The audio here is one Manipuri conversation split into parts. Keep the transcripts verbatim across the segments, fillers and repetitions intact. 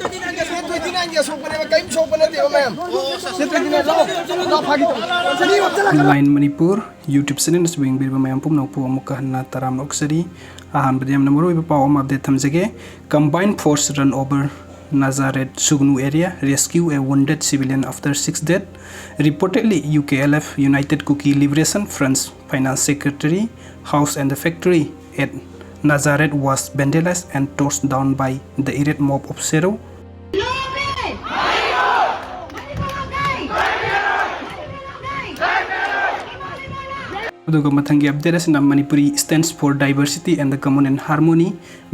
ꯗꯦꯠ ꯇ꯭ꯋꯦꯟꯇꯤ ꯅꯥꯏꯟꯒꯤ ꯑꯁꯣꯛꯄꯅꯦꯕ, ꯀꯔꯤꯝ ꯁꯣꯛꯄ ꯅꯠꯇꯦꯕ ꯃꯌꯥꯝ꯫ ꯗꯦꯠ ꯇ꯭ꯋꯦꯟꯇꯤ ꯅꯥꯏꯟ ꯂꯥꯛꯑꯣ꯫ ꯂꯥꯛꯑꯣ, ꯐꯥꯒꯤ ꯇꯧꯕꯅꯦ꯫ ꯃꯤ ꯑꯃ ꯆꯠꯂꯒ Online Manipur YouTube channel ꯑꯁꯤꯕꯨ ꯌꯦꯡꯕꯤꯔꯤꯕ ꯃꯌꯥꯝ ꯄꯨꯝꯅꯃꯛꯄꯨ ꯑꯃꯨꯛꯀ ꯍꯟꯅ ꯇꯔꯥꯝꯅ ꯑꯣꯛꯆꯔꯤ꯫ ꯑꯍꯥꯟꯕꯗ ꯌꯥꯝꯅ ꯃꯔꯨꯑꯣꯏꯕ ꯄꯥꯎ ꯑꯃ update ꯊꯝꯖꯒꯦ꯫ Combined force run over Nazareth Sugnu area, rescue a wounded civilian after six death. Reportedly, U K L F, United Kuki Liberation Front's finance secretary house and the factory at Nazareth was vandalized and torched down by the irate mob of Sero. ꯑꯗꯨꯒ ꯃꯊꯪꯒꯤ update ꯑꯁꯤꯅ Manipuri stands for diversity and the common and harmony.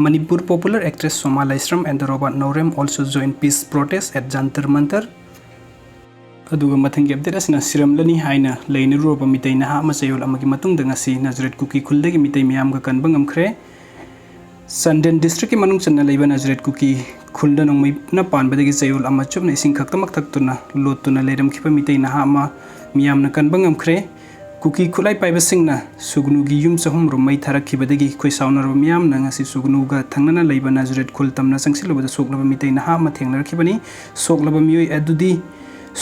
Manipur popular actress Soma Laisram and Robert Naorem also joined peace protest at Jantar Mantar. ꯑꯗꯨꯒ ꯃꯊꯪꯒꯤ update ꯑꯁꯤꯅ ꯁꯤꯔꯝꯂꯅꯤ ꯍꯥꯏꯅ ꯂꯩꯅꯔꯨꯔꯕ ꯃꯤꯇꯩ ꯅꯍꯥ ꯑꯃ ꯆꯌꯣꯜ ꯑꯃꯒꯤ ꯃꯇꯨꯡꯗ ꯉꯁꯤ ꯅꯖꯔꯦꯠ ꯀꯨꯀꯤ ꯈꯨꯜꯗꯒꯤ ꯃꯤꯇꯩ ꯃꯤꯌꯥꯝꯒ ꯀꯟꯕ ꯉꯝꯈ꯭ꯔꯦ꯫ ꯆꯥꯟꯗꯦꯜ districtꯀꯤ ꯃꯅꯨꯡ ꯆꯟꯅ ꯂꯩꯕ ꯅꯖꯔꯦꯠ ꯀꯨꯀꯤ ꯈꯨꯜꯗ ꯅꯣꯡꯃꯩꯅ ꯄꯥꯟꯕꯗꯒꯤ ꯆꯌꯣꯜ ꯑꯃ ꯆꯨꯞꯅ ꯏꯁꯤꯡ ꯈꯛꯇꯃꯛ ꯊꯛꯇꯨꯅ ꯂꯣꯠꯇꯨꯅ ꯂꯩꯔꯝꯈꯤꯕ ꯃꯤꯇꯩ ꯅꯍꯥ ꯑꯃ ꯃꯤꯌꯥꯝꯅ ꯀꯟꯕ ꯉꯝꯈ꯭ꯔꯦ꯫ ꯀꯨꯀꯤ ꯈꯨꯠꯂꯥꯏ ꯄꯥꯏꯕꯁꯤꯡꯅ ꯁꯨꯒꯅꯨꯒꯤ ꯌꯨꯝ ꯆꯍꯨꯝꯔꯣꯝ ꯃꯩ ꯊꯥꯔꯛꯈꯤꯕꯗꯒꯤ ꯈꯣꯏꯁꯥꯎꯅꯔꯕ ꯃꯤꯌꯥꯝꯅ ꯉꯁꯤ ꯁꯨꯒꯅꯨꯒ ꯊꯪꯅꯅ ꯂꯩꯕ ꯅꯖꯔꯦꯠ ꯈꯨꯜ ꯇꯝꯅ ꯆꯪꯁꯤꯜꯂꯨꯕꯗ ꯁꯣꯛꯂꯕ ꯃꯤꯇꯩ ꯅꯍꯥ ꯑꯃ ꯊꯦꯡꯅꯔꯛꯈꯤꯕꯅꯤ꯫ ꯁꯣꯛꯂꯕ ꯃꯤꯑꯣꯏ ꯑꯗꯨꯗꯤ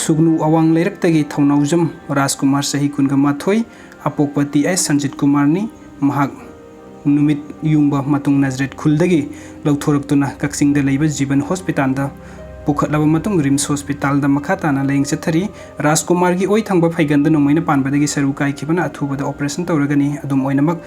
ꯁꯨꯒꯅꯨ ꯑꯋꯥꯡ ꯂꯩꯔꯛꯇꯒꯤ ꯊꯧꯅꯥꯎꯖꯝ ꯔꯥꯖꯀꯨꯃꯥꯔ, ꯆꯍꯤ ꯀꯨꯟꯒ ꯃꯥꯊꯣꯏ, ꯑꯄꯣꯛꯄ ꯇꯤ ꯑꯥꯏ ꯁꯟꯖꯤꯠ ꯀꯨꯃꯥꯔꯅꯤ꯫ ꯃꯍꯥꯛ ꯅꯨꯃꯤꯠ ꯌꯨꯡꯕ ꯃꯇꯨꯡ ꯅꯖꯔꯦꯠ ꯈꯨꯜꯗꯒꯤ ꯂꯧꯊꯣꯔꯛꯇꯨꯅ ꯀꯛꯆꯤꯡꯗ ꯂꯩꯕ ꯖꯤꯕꯟ ꯍꯣꯁꯄꯤꯇꯥꯜꯗ ꯄꯨꯈꯠꯂꯕ ꯃꯇꯨꯡ ꯔꯤꯝꯁ ꯍꯣꯁꯄꯤꯇꯥꯜꯗ ꯃꯈꯥ ꯇꯥꯅ ꯂꯥꯌꯦꯡ ꯆꯠꯊꯔꯤ꯫ ꯔꯥꯖꯀꯨꯃꯥꯔꯒꯤ ꯑꯣꯏ ꯊꯪꯕ ꯐꯩꯒꯟꯗ ꯅꯣꯡꯃꯩꯅ ꯄꯥꯟꯕꯗꯒꯤ ꯁꯔꯨ ꯀꯥꯏꯈꯤꯕꯅ ꯑꯊꯨꯕꯗ operation ꯇꯧꯔꯒꯅꯤ꯫ ꯑꯗꯨꯝ ꯑꯣꯏꯅꯃꯛ,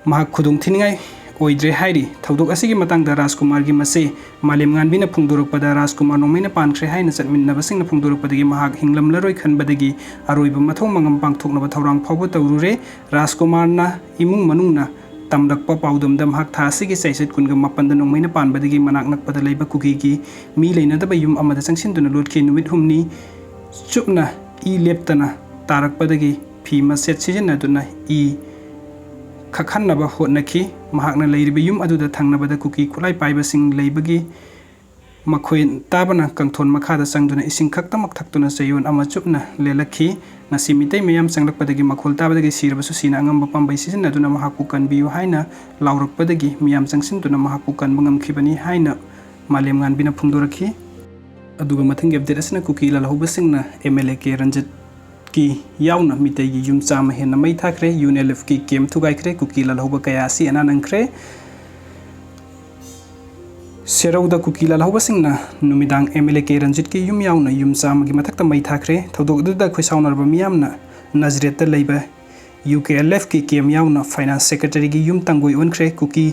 ꯃꯍꯥꯛ ꯈꯨꯗꯣꯡ ꯊꯤꯅꯤꯡꯉꯥꯏ ꯑꯣꯏꯗ꯭ꯔꯦ ꯍꯥꯏꯔꯤ꯫ ꯊꯧꯗꯣꯛ ꯑꯁꯤꯒꯤ ꯃꯇꯥꯡꯗ ꯔꯥꯖꯀꯨꯃꯥꯔꯒꯤ ꯃꯆꯦ ꯃꯥꯂꯦꯝꯉꯥꯟꯕꯤꯅ ꯐꯣꯡꯗꯣꯔꯛꯄꯗ, ꯔꯥꯖꯀꯨꯃꯥꯔ ꯅꯣꯡꯃꯩꯅ ꯄꯥꯟꯈ꯭ꯔꯦ ꯍꯥꯏꯅ ꯆꯠꯃꯤꯟꯅꯕꯁꯤꯡꯅ ꯐꯣꯡꯗꯣꯔꯛꯄꯗꯒꯤ ꯃꯍꯥꯛ ꯍꯤꯡꯂꯝꯂꯔꯣꯏ ꯈꯟꯕꯗꯒꯤ ꯑꯔꯣꯏꯕ ꯃꯊꯧ ꯃꯉꯝ ꯄꯥꯡꯊꯣꯛꯅꯕ ꯊꯧꯔꯥꯡ ꯐꯥꯎꯕ ꯇꯧꯔꯨꯔꯦ꯫ ꯔꯥꯖꯀꯨꯃꯥꯔꯅ ꯏꯃꯨꯡ ꯃꯅꯨꯡꯅ ꯇꯝꯂꯛꯄ ꯄꯥꯎꯗꯝꯗ, ꯃꯍꯥꯛ ꯊꯥ ꯑꯁꯤꯒꯤ ꯆꯩꯆꯠ ꯀꯨꯟꯒ ꯃꯥꯄꯟꯗ ꯅꯣꯡꯃꯩꯅ ꯄꯥꯟꯕꯗꯒꯤ ꯃꯅꯥꯛ ꯅꯛꯄꯗ ꯂꯩꯕ ꯀꯨꯀꯤꯒꯤ ꯃꯤ ꯂꯩꯅꯗꯕ ꯌꯨꯝ ꯑꯃꯗ ꯆꯪꯁꯤꯟꯗꯨꯅ ꯂꯣꯠꯈꯤ꯫ ꯅꯨꯃꯤꯠ ꯍꯨꯝꯅꯤ ꯆꯨꯞꯅ ꯏ ꯂꯦꯞꯇꯅ ꯇꯥꯔꯛꯄꯗꯒꯤ ꯐꯤ ꯃꯆꯦꯠ ꯁꯤꯖꯤꯟꯅꯗꯨꯅ ꯏ ꯈꯛꯍꯟꯅꯕ ꯍꯣꯠꯅꯈꯤ꯫ ꯃꯍꯥꯛꯅ ꯂꯩꯔꯤꯕ ꯌꯨꯝ ꯑꯗꯨꯗ ꯊꯪꯅꯕꯗ ꯀꯨꯀꯤ ꯈꯨꯠꯂꯥꯏ ꯄꯥꯏꯕꯁꯤꯡ ꯂꯩꯕꯒꯤ ꯃꯈꯣꯏ ꯇꯥꯕꯅ ꯀꯪꯊꯣꯟ ꯃꯈꯥꯗ ꯆꯪꯗꯨꯅ ꯏꯁꯤꯡ ꯈꯛꯇꯃꯛ ꯊꯛꯇꯨꯅ ꯆꯌꯣꯜ ꯑꯃ ꯆꯨꯞꯅ ꯂꯦꯜꯂꯛꯈꯤ꯫ ꯉꯁꯤ ꯃꯤꯇꯩ ꯃꯌꯥꯝ ꯆꯪꯂꯛꯄꯗꯒꯤ ꯃꯈꯣꯜ ꯇꯥꯕꯗꯒꯤ ꯁꯤꯔꯕꯁꯨ ꯁꯤꯅ ꯑꯉꯝꯕ ꯄꯥꯝꯕꯩ ꯁꯤꯖꯤꯟꯅꯗꯨꯅ ꯃꯍꯥꯛꯄꯨ ꯀꯟꯕꯤꯌꯨ ꯍꯥꯏꯅ ꯂꯥꯎꯔꯛꯄꯗꯒꯤ ꯃꯤꯌꯥꯝ ꯆꯪꯁꯤꯟꯗꯨꯅ ꯃꯍꯥꯛꯄꯨ ꯀꯟꯕ ꯉꯝꯈꯤꯕꯅꯤ ꯍꯥꯏꯅ ꯃꯥꯂꯦꯝ ꯉꯥꯟꯕꯤꯅ ꯐꯣꯡꯗꯣꯔꯛꯈꯤ꯫ ꯑꯗꯨꯒ ꯃꯊꯪꯒꯤ ꯑꯞꯗꯦꯠ ꯑꯁꯤꯅ ꯀꯨꯀꯤ ꯂꯥꯜꯍꯧꯕꯁꯤꯡꯅ ꯑꯦꯝ ꯑꯦꯜ ꯑꯦ ꯀꯦ ꯔꯟꯖꯤꯠꯀꯤ ꯌꯥꯎꯅ ꯃꯤꯇꯩꯒꯤ ꯌꯨꯝ ꯆꯥꯝꯃ ꯍꯦꯟꯅ ꯃꯩ ꯊꯥꯈ꯭ꯔꯦ꯫ ꯌꯨ ꯑꯦꯟ ꯑꯦꯜ ꯑꯦꯐꯀꯤ ꯀꯦꯝ ꯊꯨꯒꯥꯏꯈ꯭ꯔꯦ꯫ ꯀꯨꯀꯤ ꯂꯥꯜꯍꯧꯕ ꯀꯌꯥ ꯑꯁꯤ ꯑꯅꯥ ꯅꯪꯈ꯭ꯔꯦ꯫ ꯁꯦꯔꯧꯗ ꯀꯨꯀꯤ ꯂꯥꯜꯍꯧꯕꯁꯤꯡꯅ ꯅꯨꯃꯤꯗꯥꯡ ꯑꯦꯝ ꯑꯦꯜ ꯑꯦ ꯀꯦ ꯔꯟꯖꯤꯠꯀꯤ ꯌꯨꯝ ꯌꯥꯎꯅ ꯌꯨꯝ ꯆꯥꯝꯃꯒꯤ ꯃꯊꯛꯇ ꯃꯩ ꯊꯥꯈ꯭ꯔꯦ꯫ ꯊꯧꯗꯣꯛ ꯑꯗꯨꯗ ꯈꯣꯏꯁꯥꯎꯅꯔꯕ ꯃꯤꯌꯥꯝꯅ ꯅꯖꯔꯦꯠꯇ ꯂꯩꯕ ꯌꯨ ꯀꯦ ꯑꯦꯜ ꯑꯦꯐꯀꯤ ꯀꯦꯝ ꯌꯥꯎꯅ ꯐꯥꯏꯅꯥꯟꯁ ꯁꯦꯀ꯭ꯔꯦꯇꯔꯤꯒꯤ ꯌꯨꯝ ꯇꯥꯡꯒꯣꯏ ꯑꯣꯟꯈ꯭ꯔꯦ꯫ ꯀꯨꯀꯤ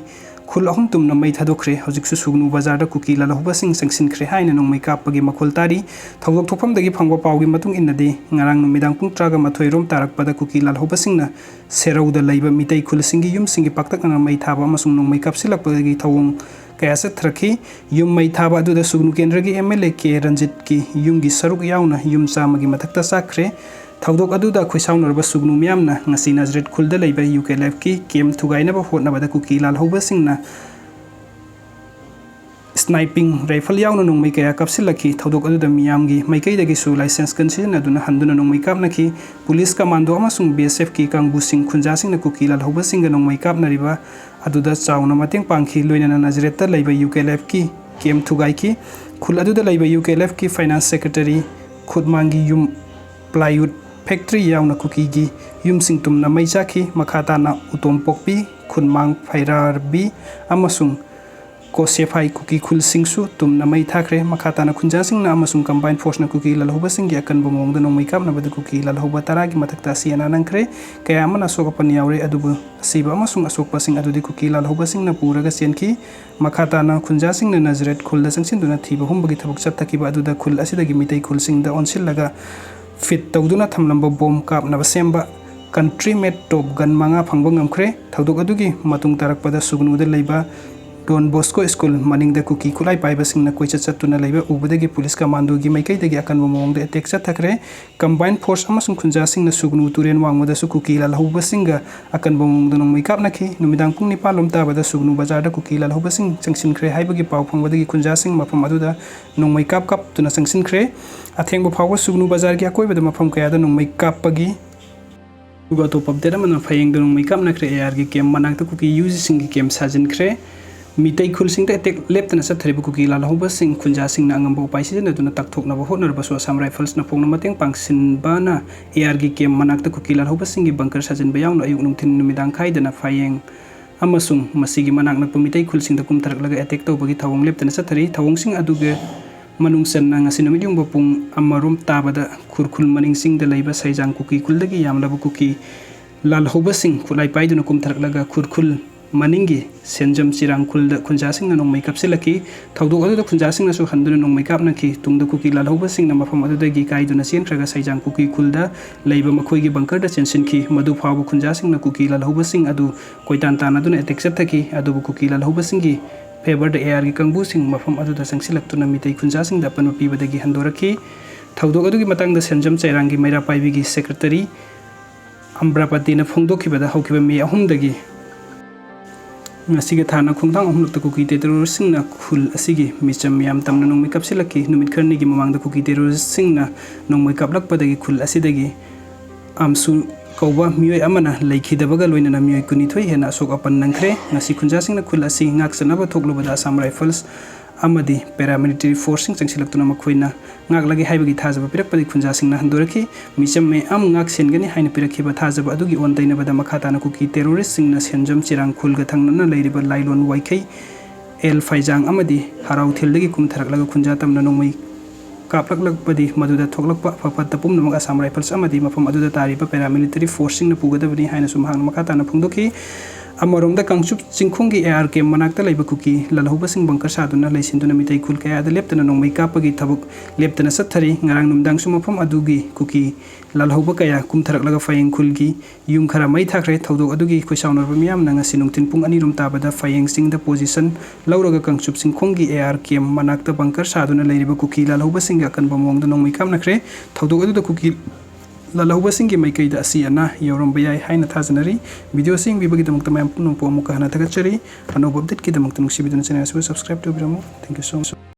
ꯈꯨꯜ ꯑꯍꯨꯝ ꯇꯨꯝꯅ ꯃꯩ ꯊꯥꯗꯣꯛꯈ꯭ꯔꯦ꯫ ꯍꯧꯖꯤꯛꯁꯨ ꯁꯨꯒꯅꯨ ꯕꯖꯥꯔꯗ ꯀꯨꯀꯤ ꯂꯥꯜꯍꯧꯕꯁꯤꯡ ꯆꯪꯁꯤꯟꯈ꯭ꯔꯦ ꯍꯥꯏꯅ ꯅꯣꯡꯃꯩ ꯀꯥꯞꯄꯒꯤ ꯃꯈꯣꯜ ꯇꯥꯔꯤ꯫ ꯊꯧꯗꯣꯛ ꯊꯣꯛꯐꯝꯗꯒꯤ ꯐꯪꯕ ꯄꯥꯎꯒꯤ ꯃꯇꯨꯡ ꯏꯟꯅꯗꯤ, ꯉꯔꯥꯡ ꯅꯨꯃꯤꯗꯥꯡ ꯄꯨꯡ ꯇꯔꯥꯒ ꯃꯥꯊꯣꯏ ꯔꯣꯝ ꯇꯥꯔꯛꯄꯗ ꯀꯨꯀꯤ ꯂꯥꯜꯍꯧꯕꯁꯤꯡꯅ ꯁꯦꯔꯧꯗ ꯂꯩꯕ ꯃꯤꯇꯩ ꯈꯨꯜꯁꯤꯡꯒꯤ ꯌꯨꯝꯁꯤꯡꯒꯤ ꯄꯥꯛꯇꯛꯅꯅ ꯃꯩ ꯊꯥꯕ ꯑꯃꯁꯨꯡ ꯅꯣꯡꯃꯩ ꯀꯥꯞꯁꯤꯜꯂꯛꯄꯗꯒꯤ ꯊꯧꯑꯣꯡ ꯀꯌꯥ ꯆꯠꯊꯔꯛꯈꯤ꯫ ꯌꯨꯝ ꯃꯩ ꯊꯥꯕ ꯑꯗꯨꯗ ꯁꯨꯒꯅꯨ ꯀꯦꯟꯗ꯭ꯔꯒꯤ ꯑꯦꯝ ꯑꯦꯜ ꯑꯦ ꯀꯦ ꯔꯟꯖꯤꯠꯀꯤ ꯌꯨꯝꯒꯤ ꯁꯔꯨꯛ ꯌꯥꯎꯅ ꯌꯨꯝ ꯆꯥꯝꯃꯒꯤ ꯃꯊꯛꯇ ꯆꯥꯛꯈ꯭ꯔꯦ꯫ ꯊꯧꯗꯣꯛ ꯑꯗꯨꯗ ꯈꯣꯏꯁꯥꯎꯅꯔꯕ ꯁꯨꯒꯅꯨ ꯃꯤꯌꯥꯝꯅ ꯉꯁꯤ ꯅꯖꯔꯦꯠ ꯈꯨꯜꯗ ꯂꯩꯕ ꯌꯨ ꯀꯦ ꯑꯦꯜ ꯑꯦꯐꯀꯤ ꯀꯦꯝ ꯊꯨꯒꯥꯏꯅꯕ ꯍꯣꯠꯅꯕꯗ ꯀꯨꯀꯤ ꯂꯥꯜꯍꯧꯕꯁꯤꯡꯅ ꯁ꯭ꯅꯥꯏꯄꯤꯡ ꯔꯥꯏꯐꯜ ꯌꯥꯎꯅ ꯅꯣꯡꯃꯩ ꯀꯌꯥ ꯀꯥꯞꯁꯤꯜꯂꯛꯈꯤ꯫ ꯊꯧꯗꯣꯛ ꯑꯗꯨꯗ ꯃꯤꯌꯥꯝꯒꯤ ꯃꯥꯏꯀꯩꯗꯒꯤꯁꯨ ꯂꯥꯏꯁꯦꯟꯁ ꯒꯟ ꯁꯤꯖꯤꯟꯅꯗꯨꯅ ꯍꯟꯗꯨꯅ ꯅꯣꯡꯃꯩ ꯀꯥꯞꯅꯈꯤ꯫ ꯄꯨꯂꯤꯁ ꯀꯃꯥꯟꯗꯣ ꯑꯃꯁꯨꯡ ꯕꯤ ꯑꯦꯁ ꯑꯦꯐꯀꯤ ꯀꯥꯡꯕꯨꯁꯤꯡ ꯈꯨꯟꯖꯥꯁꯤꯡꯅ ꯀꯨꯀꯤ ꯂꯥꯜꯍꯧꯕꯁꯤꯡꯒ ꯅꯣꯡꯃꯩ ꯀꯥꯞꯅꯔꯤꯕ ꯑꯗꯨꯗ ꯆꯥꯎꯅ ꯃꯇꯦꯡ ꯄꯥꯡꯈꯤ꯫ ꯂꯣꯏꯅꯅ ꯅꯖꯔꯦꯠꯇ ꯂꯩꯕ ꯌꯨ ꯀꯦ ꯑꯦꯜ ꯑꯦꯐꯀꯤ ꯀꯦꯝ ꯊꯨꯒꯥꯏꯈꯤ꯫ ꯈꯨꯜ ꯑꯗꯨꯗ ꯂꯩꯕ ꯌꯨ ꯀꯦ ꯑꯦꯜ ꯑꯦꯐꯀꯤ ꯐꯥꯏꯅꯥꯟꯁ ꯁꯦꯀ꯭ꯔꯦꯇꯔꯤ ꯈꯨꯠꯃꯥꯡꯒꯤ ꯌꯨꯝ, ꯄ꯭ꯂꯥꯏꯋꯨꯗ ꯐꯦꯛꯇ꯭ꯔꯤ ꯌꯥꯎꯅ ꯀꯨꯀꯤꯒꯤ ꯌꯨꯝꯁꯤꯡ ꯇꯨꯝꯅ ꯃꯩ ꯆꯥꯛꯈꯤ꯫ ꯃꯈꯥ ꯇꯥꯅ ꯎꯇꯣꯝꯄꯣꯛꯄꯤ, ꯈꯨꯟꯃꯥꯡ ꯐꯩꯔꯥꯔꯕꯤ ꯑꯃꯁꯨꯡ ꯀꯣꯁꯦꯐꯥꯏ ꯀꯨꯀꯤ ꯈꯨꯜꯁꯤꯡꯁꯨ ꯇꯨꯝꯅ ꯃꯩ ꯊꯥꯈ꯭ꯔꯦ꯫ ꯃꯈꯥ ꯇꯥꯅ ꯈꯨꯟꯖꯥꯁꯤꯡꯅ ꯑꯃꯁꯨꯡ ꯀꯝꯕꯥꯏꯟ ꯐꯣꯔꯁꯅ ꯀꯨꯀꯤ ꯂꯥꯜꯍꯧꯕꯁꯤꯡꯒꯤ ꯑꯀꯟꯕ ꯃꯑꯣꯡꯗ ꯅꯣꯡꯃꯩ ꯀꯥꯞꯅꯕꯗ ꯀꯨꯀꯤ ꯂꯥꯜꯍꯧꯕ ꯇꯔꯥꯒꯤ ꯃꯊꯛꯇ ꯑꯁꯤ ꯑꯅꯥ ꯅꯪꯈ꯭ꯔꯦ꯫ ꯀꯌꯥ ꯑꯃꯅ ꯑꯁꯣꯛ ꯑꯄꯟ ꯌꯥꯎꯔꯦ, ꯑꯗꯨꯕꯨ ꯑꯁꯤꯕ ꯑꯃꯁꯨꯡ ꯑꯁꯣꯛꯄꯁꯤꯡ ꯑꯗꯨꯗꯤ ꯀꯨꯀꯤ ꯂꯥꯜꯍꯧꯕꯁꯤꯡꯅ ꯄꯨꯔꯒ ꯆꯦꯟꯈꯤ꯫ ꯃꯈꯥ ꯇꯥꯅ ꯈꯨꯟꯖꯥꯁꯤꯡꯅ ꯅꯖꯔꯦꯠ ꯈꯨꯜꯗ ꯆꯪꯁꯤꯟꯗꯨꯅ ꯊꯤꯕ ꯍꯨꯝꯕꯒꯤ ꯊꯕꯛ ꯆꯠꯊꯈꯤꯕ ꯑꯗꯨꯗ ꯈꯨꯜ ꯑꯁꯤꯗꯒꯤ ꯃꯤꯇꯩ ꯈꯨꯜꯁꯤꯡꯗ ꯑꯣꯟꯁꯤꯜꯂꯒ ꯐꯤꯠ ꯇꯧꯗꯨꯅ ꯊꯝꯂꯝꯕ ꯕꯣꯝ ꯀꯥꯞꯅꯕ ꯁꯦꯝꯕ ꯀꯟꯇ꯭ꯔꯤ ꯃꯦꯗ ꯇꯣꯞ ꯒꯟ ꯃꯉꯥ ꯐꯪꯕ ꯉꯝꯈ꯭ꯔꯦ꯫ ꯊꯧꯗꯣꯛ ꯑꯗꯨꯒꯤ ꯃꯇꯨꯡ ꯇꯥꯔꯛꯄꯗ ꯁꯨꯒꯅꯨꯗ ꯂꯩꯕ ꯗꯣꯟ ꯕꯣꯁꯀꯣ ꯁ꯭ꯀꯨꯜ ꯃꯅꯤꯡꯗ ꯀꯨꯀꯤ ꯈꯨꯠꯂꯥꯏ ꯄꯥꯏꯕꯁꯤꯡꯅ ꯀꯣꯏꯆꯠ ꯆꯠꯇꯨꯅ ꯂꯩꯕ ꯎꯕꯗꯒꯤ ꯄꯨꯂꯤꯁ ꯀꯃꯥꯟꯗꯣꯒꯤ ꯃꯥꯏꯀꯩꯗꯒꯤ ꯑꯀꯟꯕ ꯃꯑꯣꯡꯗ ꯑꯦꯇꯦꯛ ꯆꯠꯊꯈ꯭ꯔꯦ꯫ ꯀꯝꯕꯥꯏꯟ ꯐꯣꯔꯁ ꯑꯃꯁꯨꯡ ꯈꯨꯟꯖꯥꯁꯤꯡꯅ ꯁꯨꯒꯅꯨ ꯇꯨꯔꯦꯜ ꯋꯥꯡꯃꯗꯁꯨ ꯀꯨꯀꯤ ꯂꯥꯜꯍꯧꯕꯁꯤꯡꯒ ꯑꯀꯟꯕ ꯃꯑꯣꯡꯗ ꯅꯣꯡꯃꯩ ꯀꯥꯞꯅꯈꯤ꯫ ꯅꯨꯃꯤꯗꯥꯡ ꯄꯨꯡ ꯅꯤꯄꯥꯟ ꯂꯣꯝ ꯇꯥꯕꯗ ꯁꯨꯒꯅꯨ ꯕꯖꯥꯔꯗ ꯀꯨꯀꯤ ꯂꯥꯜꯍꯧꯕꯁꯤꯡ ꯆꯪꯁꯤꯟꯈ꯭ꯔꯦ ꯍꯥꯏꯕꯒꯤ ꯄꯥꯎ ꯐꯪꯕꯗꯒꯤ ꯈꯨꯟꯖꯥꯁꯤꯡ ꯃꯐꯝ ꯑꯗꯨꯗ ꯅꯣꯡꯃꯩ ꯀꯥꯞ ꯀꯥꯞꯇꯨꯅ ꯆꯪꯁꯤꯟꯈ꯭ꯔꯦ꯫ ꯑꯊꯦꯡꯕ ꯐꯥꯎꯕ ꯁꯨꯒꯅꯨ ꯕꯖꯥꯔꯒꯤ ꯑꯀꯣꯏꯕꯗ ꯃꯐꯝ ꯀꯌꯥꯗ ꯅꯣꯡꯃꯩ ꯀꯥꯞꯄꯒꯤ ꯑꯗꯨꯒ ꯑꯇꯣꯞꯄ ꯑꯞꯗꯦꯠ ꯑꯃꯅ ꯐꯌꯦꯡꯗ ꯅꯣꯡꯃꯩ ꯀꯥꯞꯅꯈ꯭ꯔꯦ꯫ ꯑꯦ ꯑꯥꯔꯒꯤ ꯀꯦꯝ ꯃꯅꯥꯛꯇ ꯀꯨꯀꯤ ꯌꯨ ꯖꯤꯁꯤꯡꯒꯤ ꯀꯦꯝ ꯁꯥꯖꯤꯟꯈ꯭ꯔꯦ꯫ ꯃꯤꯇꯩ ꯈꯨꯜꯁꯤꯡꯗ ꯑꯦꯇꯦꯛ ꯂꯦꯞꯇꯅ ꯆꯠꯊꯔꯤꯕ ꯀꯨꯀꯤ ꯂꯥꯜꯍꯧꯕꯁꯤꯡ ꯈꯨꯟꯖꯥꯁꯤꯡꯅ ꯑꯉꯝꯕ ꯎꯄꯥꯏ ꯁꯤꯖꯤꯟꯅꯗꯨꯅ ꯇꯥꯛꯊꯣꯛꯅꯕ ꯍꯣꯠꯅꯔꯕꯁꯨ ꯑꯁꯥꯝ ꯔꯥꯏꯐꯜꯁꯅ ꯐꯣꯡꯅ ꯃꯇꯦꯡ ꯄꯥꯡꯁꯤꯟꯕꯅ ꯑꯦ ꯑꯥꯔꯒꯤ ꯀꯦꯝ ꯃꯅꯥꯛꯇ ꯀꯨꯀꯤ ꯂꯥꯜꯍꯧꯕꯁꯤꯡꯒꯤ ꯕꯪꯀꯔ ꯁꯥꯖꯤꯟꯕ ꯌꯥꯎꯅ ꯑꯌꯨꯛ ꯅꯨꯡꯊꯤꯜ ꯅꯨꯃꯤꯗꯥꯡ ꯈꯥꯏꯗꯅ ꯐꯥꯌꯦꯡ ꯑꯃꯁꯨꯡ ꯃꯁꯤꯒꯤ ꯃꯅꯥꯛ ꯅꯛꯄ ꯃꯤꯇꯩ ꯈꯨꯜꯁꯤꯡꯗ ꯀꯨꯝꯊꯔꯛꯂꯒ ꯑꯦꯇꯦꯛ ꯇꯧꯕꯒꯤ ꯊꯧꯑꯣꯡ ꯂꯦꯞꯇꯅ ꯆꯠꯊꯔꯤ꯫ ꯊꯧꯑꯣꯡꯁꯤꯡ ꯑꯗꯨꯒ ꯃꯅꯨꯡ ꯆꯟꯅ ꯉꯁꯤ ꯅꯨꯃꯤꯠ ꯌꯨꯡꯕ ꯄꯨꯡ ꯑꯃꯔꯣꯝ ꯇꯥꯕꯗ ꯈꯨꯔꯈꯨꯜ ꯃꯅꯤꯡ ꯆꯤꯡꯗ ꯂꯩꯕ ꯁꯩꯖꯥꯡ ꯀꯨꯀꯤ ꯈꯨꯜꯗꯒꯤ ꯌꯥꯝꯂꯕ ꯀꯨꯀꯤ ꯂꯥꯜꯍꯧꯕꯁꯤꯡ ꯈꯨꯠꯂꯥꯏ ꯄꯥꯏꯗꯨꯅ ꯀꯨꯝꯊꯔꯛꯂꯒ ꯈꯨꯔꯈꯨꯜ ꯃꯅꯤꯡꯒꯤ ꯁꯦꯟꯖꯝ ꯆꯤꯔꯥꯡ ꯈꯨꯜꯗ ꯈꯨꯟꯖꯥꯁꯤꯡꯅ ꯅꯣꯡꯃꯩ ꯀꯥꯞꯁꯤꯜꯂꯛꯈꯤ꯫ ꯊꯧꯗꯣꯛ ꯑꯗꯨꯗ ꯈꯨꯟꯖꯥꯁꯤꯡꯅꯁꯨ ꯍꯟꯗꯨꯅ ꯅꯣꯡꯃꯩ ꯀꯥꯞꯅꯈꯤ꯫ ꯇꯨꯡꯗ ꯀꯨꯀꯤ ꯂꯥꯜꯍꯧꯕꯁꯤꯡꯅ ꯃꯐꯝ ꯑꯗꯨꯗꯒꯤ ꯀꯥꯏꯗꯨꯅ ꯆꯦꯟꯈ꯭ꯔꯒ ꯁꯩꯖꯥꯡ ꯀꯨꯀꯤ ꯈꯨꯜꯗ ꯂꯩꯕ ꯃꯈꯣꯏꯒꯤ ꯕꯪꯀꯔꯗ ꯆꯦꯟꯁꯤꯟꯈꯤ꯫ ꯃꯗꯨ ꯐꯥꯎꯕ ꯈꯨꯟꯖꯥꯁꯤꯡꯅ ꯀꯨꯀꯤ ꯂꯥꯜꯍꯧꯕꯁꯤꯡ ꯑꯗꯨ ꯀꯣꯏꯇꯥꯟ ꯇꯥꯟꯅꯗꯨꯅ ꯑꯦꯇꯦꯛ ꯆꯠꯊꯈꯤ꯫ ꯑꯗꯨꯕꯨ ꯀꯨꯀꯤ ꯂꯥꯜꯍꯧꯕꯁꯤꯡꯒꯤ ꯐꯦꯚꯔꯗ ꯑꯦ ꯑꯥꯔꯒꯤ ꯀꯥꯡꯕꯨꯁꯤꯡ ꯃꯐꯝ ꯑꯗꯨꯗ ꯆꯪꯁꯤꯜꯂꯛꯇꯨꯅ ꯃꯤꯇꯩ ꯈꯨꯟꯖꯥꯁꯤꯡꯗ ꯑꯄꯟꯕ ꯄꯤꯕꯗꯒꯤ ꯍꯟꯗꯣꯔꯛꯈꯤ꯫ ꯊꯧꯗꯣꯛ ꯑꯗꯨꯒꯤ ꯃꯇꯥꯡꯗ ꯁꯦꯟꯖꯝ ꯆꯩꯔꯥꯡꯒꯤ ꯃꯩꯔꯥ ꯄꯥꯏꯕꯤꯒꯤ ꯁꯦꯀ꯭ꯔꯦꯇꯔꯤ ꯑꯝꯕ꯭ꯔꯥꯄꯇꯤꯅ ꯐꯣꯡꯗꯣꯛꯈꯤꯕꯗ ꯍꯧꯈꯤꯕ ꯃꯦ ꯑꯍꯨꯝꯗꯒꯤ ꯉꯁꯤꯒꯤ ꯊꯥꯅ ꯈꯣꯡꯊꯥꯡ ꯑꯍꯨꯝꯂꯛꯇ ꯀꯨꯀꯤ ꯇꯦꯔꯣꯔꯤꯁꯁꯤꯡꯅ ꯈꯨꯜ ꯑꯁꯤꯒꯤ ꯃꯤꯆꯝ ꯃꯤꯌꯥꯝ ꯇꯝꯅ ꯅꯣꯡꯃꯩ ꯀꯥꯞꯁꯤꯜꯂꯛꯈꯤ꯫ ꯅꯨꯃꯤꯠ ꯈꯔꯅꯤꯒꯤ ꯃꯃꯥꯡꯗ ꯀꯨꯀꯤ ꯇꯦꯔꯣꯔꯤꯁꯁꯤꯡꯅ ꯅꯣꯡꯃꯩ ꯀꯥꯞꯂꯛꯄꯗꯒꯤ ꯈꯨꯜ ꯑꯁꯤꯗꯒꯤ ꯑꯝꯁꯨ ꯀꯧꯕ ꯃꯤꯑꯣꯏ ꯑꯃꯅ ꯂꯩꯈꯤꯗꯕꯒ ꯂꯣꯏꯅꯅ ꯃꯤꯑꯣꯏ ꯀꯨꯟꯅꯤꯊꯣꯏ ꯍꯦꯟꯅ ꯑꯁꯣꯛ ꯑꯄꯟ ꯅꯪꯈ꯭ꯔꯦ꯫ ꯉꯁꯤ ꯈꯨꯟꯖꯥꯁꯤꯡꯅ ꯈꯨꯜ ꯑꯁꯤ ꯉꯥꯛꯆꯅꯕ ꯊꯣꯛꯂꯨꯕꯗ ꯑꯁꯥꯝ ꯔꯥꯏꯐꯜꯁ ꯑꯃꯗꯤ ꯄꯦꯔꯥꯃꯤꯂꯤꯇꯔꯤ ꯐꯣꯔꯁꯁꯤꯡ ꯆꯪꯁꯤꯜꯂꯛꯇꯨꯅ ꯃꯈꯣꯏꯅ ꯉꯥꯛꯂꯒꯦ ꯍꯥꯏꯕꯒꯤ ꯊꯥꯖꯕ ꯄꯤꯔꯛꯄꯗꯒꯤ ꯈꯨꯟꯖꯥꯁꯤꯡꯅ ꯍꯟꯗꯣꯔꯛꯈꯤ꯫ ꯃꯤꯆꯝ ꯃꯌꯥꯝ ꯉꯥꯛ ꯁꯦꯟꯒꯅꯤ ꯍꯥꯏꯅ ꯄꯤꯔꯛꯈꯤꯕ ꯊꯥꯖꯕ ꯑꯗꯨꯒꯤ ꯑꯣꯟ ꯇꯩꯅꯕꯗ ꯃꯈꯥ ꯇꯥꯅ ꯀꯨꯀꯤ ꯇꯦꯔꯣꯔꯤꯁꯁꯤꯡꯅ ꯁꯦꯟꯖꯝ ꯆꯤꯔꯥꯡ ꯈꯨꯜꯒ ꯊꯪꯅꯅ ꯂꯩꯔꯤꯕ ꯂꯥꯏꯂꯣꯟ ꯋꯥꯏꯈꯩ, ꯑꯦꯜ ꯐꯩꯖꯥꯡ ꯑꯃꯗꯤ ꯍꯔꯥꯎꯊꯤꯜꯗꯒꯤ ꯀꯨꯝꯊꯔꯛꯂꯒ ꯈꯨꯟꯖꯥ ꯇꯝꯅ ꯅꯣꯡꯃꯩ ꯀꯥꯞꯂꯛꯂꯛꯄꯗꯤ ꯃꯗꯨꯗ ꯊꯣꯛꯂꯛꯄ ꯑꯐ ꯐꯠꯇ ꯄꯨꯝꯅꯃꯛ ꯑꯁꯥꯝ ꯔꯥꯏꯐꯜꯁ ꯑꯃꯗꯤ ꯃꯐꯝ ꯑꯗꯨꯗ ꯇꯥꯔꯤꯕ ꯄꯦꯔꯥꯃꯤꯂꯤꯇꯔꯤ ꯐꯣꯔꯁꯁꯤꯡꯅ ꯄꯨꯒꯗꯕꯅꯤ ꯍꯥꯏꯅꯁꯨ ꯃꯍꯥꯛꯅ ꯃꯈꯥ ꯇꯥꯅ ꯐꯣꯡꯗꯣꯛꯈꯤ꯫ ꯑꯃꯔꯣꯝꯗ ꯀꯥꯡꯆꯨꯞ ꯆꯤꯡꯈꯣꯡꯒꯤ ꯑꯦ ꯑꯥꯔ ꯀꯦꯝ ꯃꯅꯥꯛꯇ ꯂꯩꯕ ꯀꯨꯀꯤ ꯂꯥꯜꯍꯧꯕꯁꯤꯡ ꯕꯪꯀꯔ ꯁꯥꯗꯨꯅ ꯂꯩꯁꯤꯟꯗꯨꯅ ꯃꯤꯇꯩ ꯈꯨꯜ ꯀꯌꯥꯗ ꯂꯦꯞꯇꯅ ꯅꯣꯡꯃꯩ ꯀꯥꯞꯄꯒꯤ ꯊꯕꯛ ꯂꯦꯞꯇꯅ ꯆꯠꯊꯔꯤ꯫ ꯉꯔꯥꯡ ꯅꯨꯃꯤꯗꯥꯡꯁꯨ ꯃꯐꯝ ꯑꯗꯨꯒꯤ ꯀꯨꯀꯤ ꯂꯥꯜꯍꯧꯕ ꯀꯌꯥ ꯀꯨꯝꯊꯔꯛꯂꯒ ꯐꯌꯦꯡ ꯈꯨꯜꯒꯤ ꯌꯨꯝ ꯈꯔ ꯃꯩ ꯊꯥꯈ꯭ꯔꯦ꯫ ꯊꯧꯗꯣꯛ ꯑꯗꯨꯒꯤ ꯈꯣꯏꯁꯥꯎꯅꯔꯕ ꯃꯤꯌꯥꯝꯅ ꯉꯁꯤ ꯅꯨꯡꯊꯤꯜ ꯄꯨꯡ ꯑꯅꯤꯔꯣꯝ ꯇꯥꯕꯗ ꯐꯌꯦꯡ ꯆꯤꯡꯗ ꯄꯣꯖꯤꯁꯟ ꯂꯧꯔꯒ ꯀꯥꯡꯆꯨꯞ ꯆꯤꯡꯈꯣꯡꯒꯤ ꯑꯦ ꯑꯥꯔ ꯀꯦꯝ ꯃꯅꯥꯛꯇ ꯕꯪꯀꯔ ꯁꯥꯗꯨꯅ ꯂꯩꯔꯤꯕ ꯀꯨꯀꯤ ꯂꯥꯜꯍꯧꯕꯁꯤꯡꯒ ꯑꯀꯟꯕ ꯃꯑꯣꯡꯗ ꯅꯣꯡꯃꯩ ꯀꯥꯞꯅꯈ꯭ꯔꯦ꯫ ꯊꯧꯗꯣꯛ ꯑꯗꯨꯗ ꯀꯨꯀꯤ ꯂꯥꯜꯍꯧꯕꯁꯤꯡꯒꯤ ꯃꯥꯏꯀꯩꯗ ꯑꯁꯤ ꯑꯅꯥ ꯌꯥꯎꯔꯝꯕ ꯌꯥꯏ ꯍꯥꯏꯅ ꯊꯥꯖꯅꯔꯤ꯫ ꯚꯤꯗꯤꯑꯣ ꯑꯁꯤ ꯌꯦꯡꯕꯤꯕꯒꯤꯗꯃꯛꯇ ꯃꯌꯥꯝ ꯄꯨꯝꯅꯃꯛꯄꯨ ꯑꯃꯨꯛꯀ ꯍꯟꯅ ꯊꯥꯒꯠꯆꯔꯤ꯫ ꯑꯅꯧꯕ ꯑꯞꯗꯦꯠꯀꯤꯗꯃꯛꯇ ꯅꯨꯡꯁꯤꯕꯤꯗꯨꯅ ꯆꯦꯅꯦꯜ ꯑꯁꯤꯕꯨ subscribe ꯇꯧꯕꯤꯔꯝꯃꯨ꯫ Thank you so much꯫